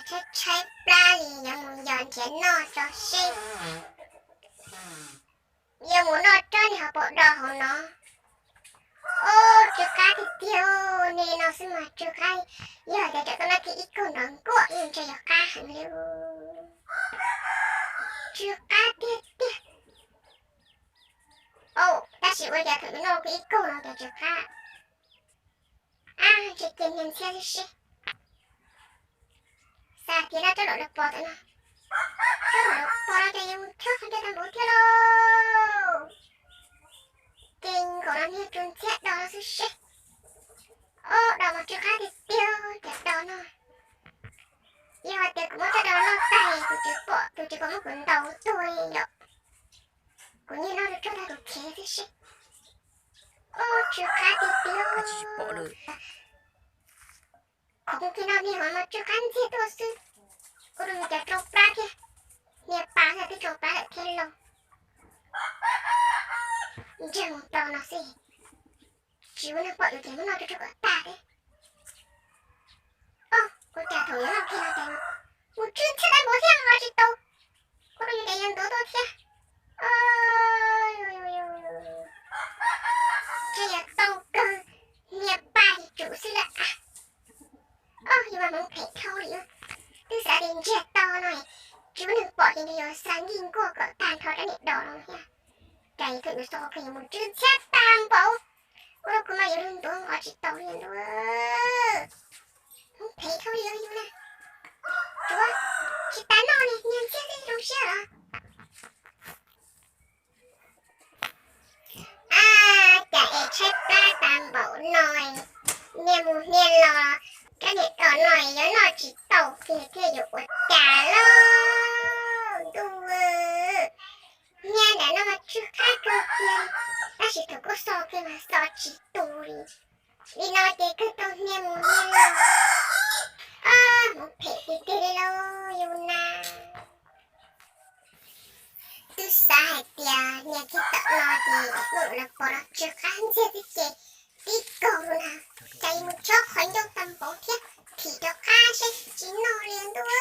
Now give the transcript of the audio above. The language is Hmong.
Tshaib tshaib plab li, yuav mus yos nrhiav noj tso seb. Yuav mus noj tsob niag hauv paus do hauv no. Ob, tsw qab tiag tiag, nej no xwb mas tsw qab. Yog tias tsam tau noj kiag ib kaug nrov nkuaj yeej ntshe yog qab heev li. Tsw qab tiag tiag. Tab sis ua cas thaum noj kiag ib kaug no cas tsw qab. Ab, ntshe cia niag ntxhiab xwb seb. Xav tias laj rab laum lawv pom ntawm no, rab laum lawv pom no ces yuav mus chob qhov ncauj tag npaum thiab lauj. Ces nkaum no niag tus ntxhiab do xwb seb. Ob, do mas tsw qab tiag tiag, cas do no. Yog hais tias kuv muab rab do noj tag, tus tswv pom, tus tswv pom muab kuv ntaus tuag yom. Kuv niag noj rau tsuag tag tus khiav xwb seb. Ob, tsw qab tiag tiag. Khoov kiag no niag hov mas tsw qab ntxiag tuaj xwb. Ua rau yus cov tsau plab thiab, niag pa xwb twb tsau plab lawm thiab lauj. Ntshe mus tau no xwb, tsis muaj neeg pom yus ces muab noj rau tsuag kom tag thiab. Ob, ua cas thaum yuav noj kiag no ces mus tsw ntxiag tag npaum thiab los tsis tau. Ua rau yus ces yuav ntuav tuaj thiab. Ntshe yuav tau kawg, niag pa ces tsum xwb lawm a. Ob, yus mas hmoov phem dhau li, twb xav tias ntsiag to no, tsis muaj neeg pom ces ntshe yuav xa nkij nkuaj kom tag nrho rab niag do no thiab. Cas thaum yus xav kiag yuav mus tsw ntxiag tag npaum, ua rau kuv mas yuav luag ntuav nqos tsis tau li ntuav. Hmoov phem dhau li yus na. Tsuav tsis tas noj li niag ntxhiab thiaj zoo siab los. Ab, cas es tshaib plab tas npaum no, niaj mus niaj los, rab niag do no yuav noj tsis tau kiag thiab yuav ua cas lauj ntuj. Niag nram no mas tsw qab kawg kiag, tab sis thaum kuv xo kiag mas xo tsis tu li. Li no ces kawg tau niaj mus niaj los. Hmoov phem tiag tiag li lauj yus na. Twb xav hais tias niag kiag tawm no ces lawv pom los tsw qab ntxiag xwb ces tib kaug lawm na, cas mus chob qhov ncauj tag npaum thiab, thim rov qab seb tsis noj li ntuj.